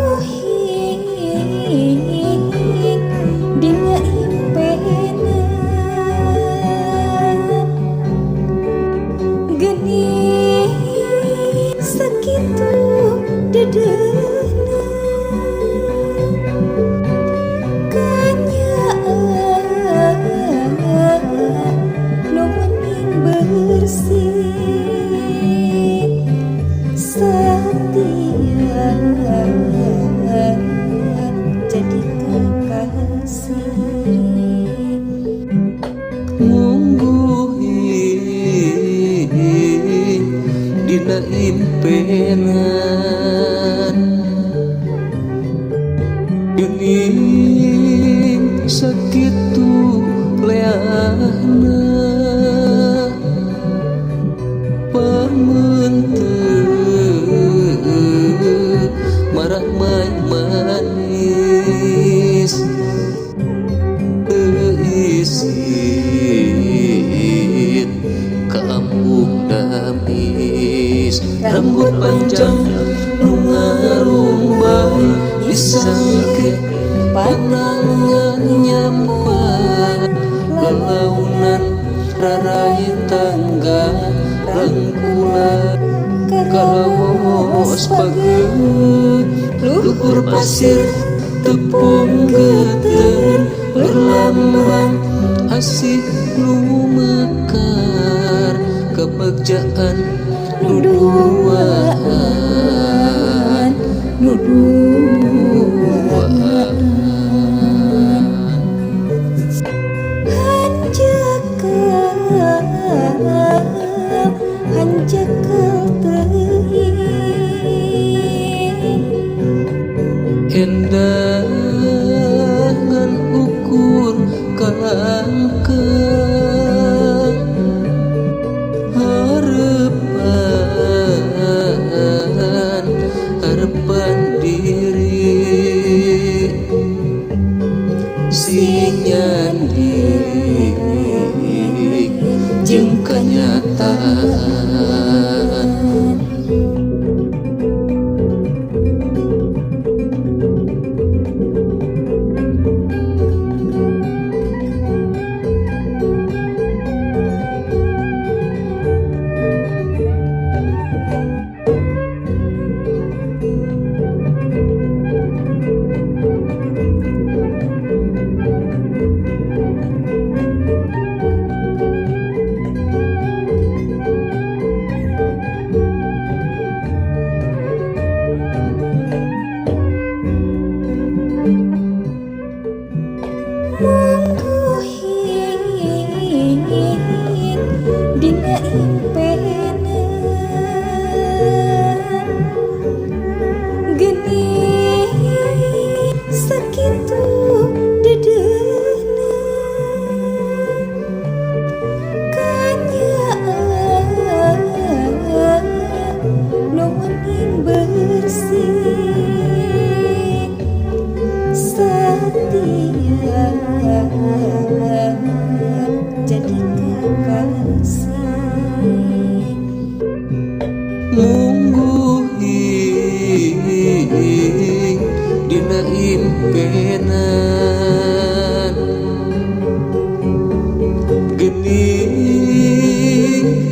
Mungguhing dina impenan, geuning sakitu deudeuhna, kanyaah nu wening bersih, satia jadi kekasih. Mungguhing dina impenan, geuning sakitu leahna, pameungteu marahmai manis, teu isin kampung damis. Rambut panjang nu ngarumbay disangke panangan nyampai, lalaunan rarai tangga rangkulan karaos pageut, luhur pasir tepung geter berlambang asih nu mekar, kebagjaan nu duaan, nu duaan. Hanjakal, hanjakal teuing. Endah ngan ukur kalangkang, harepan harepan diri sing nyandik jeung kanyataan. Mungguhing dina impenan, geuning sakitu deudeuhna, kanyaah nu wening bersih, satia jadi kekasih. Mungguhing dina impenan, geuning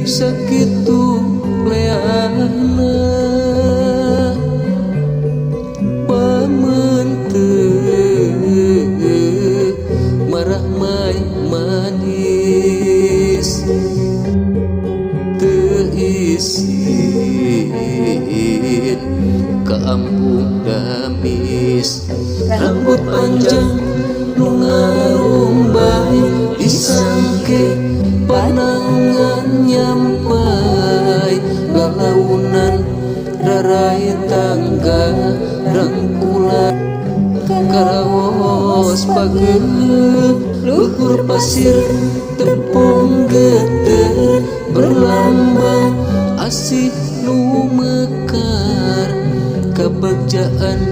sakitu leahna, pameungteu marahmai manis, teu isin kampung damis. Rambut panjang Lalungan nyampai lalaunan rarai tangga rangkulan karaos pageut luhur pasir tepung geter berlambang asih nu mekar kebagjaan.